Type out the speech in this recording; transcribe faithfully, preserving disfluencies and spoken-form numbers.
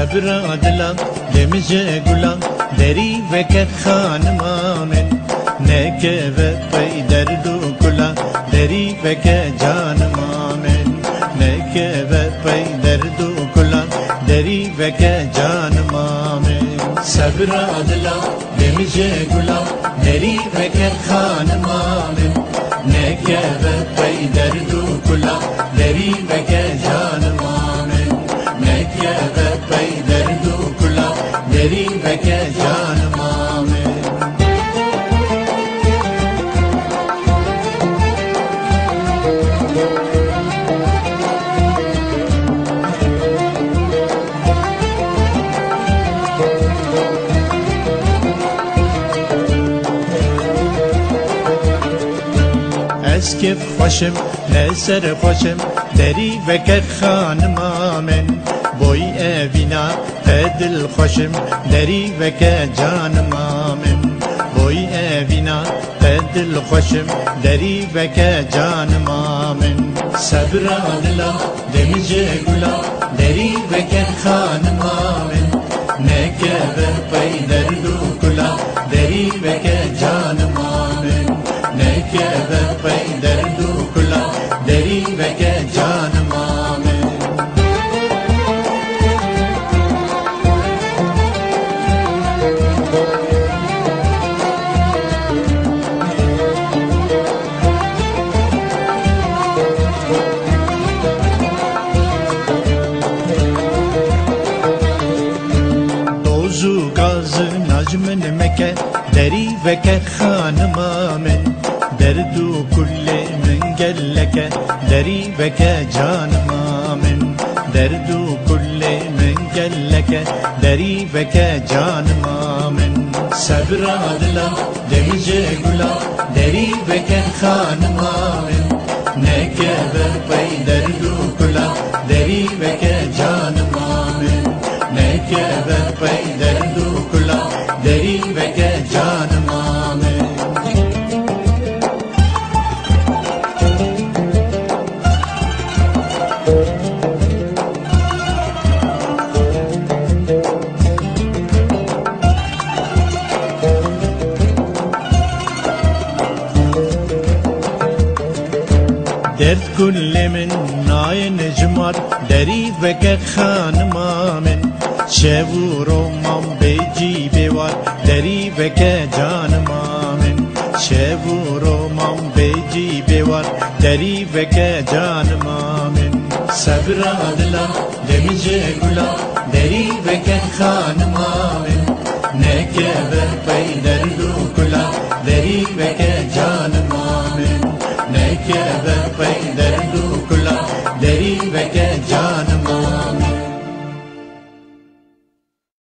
Sebra dila, demije gula, derî veke xanima min. Nekeve pey derd û kula, derî veke canima min. Nekeve pey derd û kula, derî veke canima min. Sebra dila, demije gula, derî veke xanima min. Nekeve pey derd û kula, derî veke canima min. Nekeve pey derd û kula, derî veke canima min. Ez kêf xweşim, ne ser xweşim, derî veke xanima min. Boy evîna, te dil xweşim, derî veke canima min. Boy evîna, te dil xweşim, derî veke canima min. Sebra dila, demije gula, derî veke xanima min. Nekeve pey derd û kula, derî veke canima min. Nekeve pey derd û kula, derî veke canima min. Doz û gaz naj min meke, derî veke xanima min. Derd û kulê min gelek e, derî veke canima min. Derd û kulê min gelek e, derî veke canima min. Sebra dila, demije gula, derî veke xanima min. Nekeve pey derd û kula, derî veke canima min. Nekeve pey derd û kula, derî veke canima min. Derd kulê min nayên ji mar, derî veke xanima min. Şev û roman bê cî bê war, derî veke canima min. Şev û roman bê cî bê war, derî veke canima min. Sebra dila, demije gula, derî veke xanima min. Nekeve pey derd û kula, derî veke canima min. Nekeve pey derd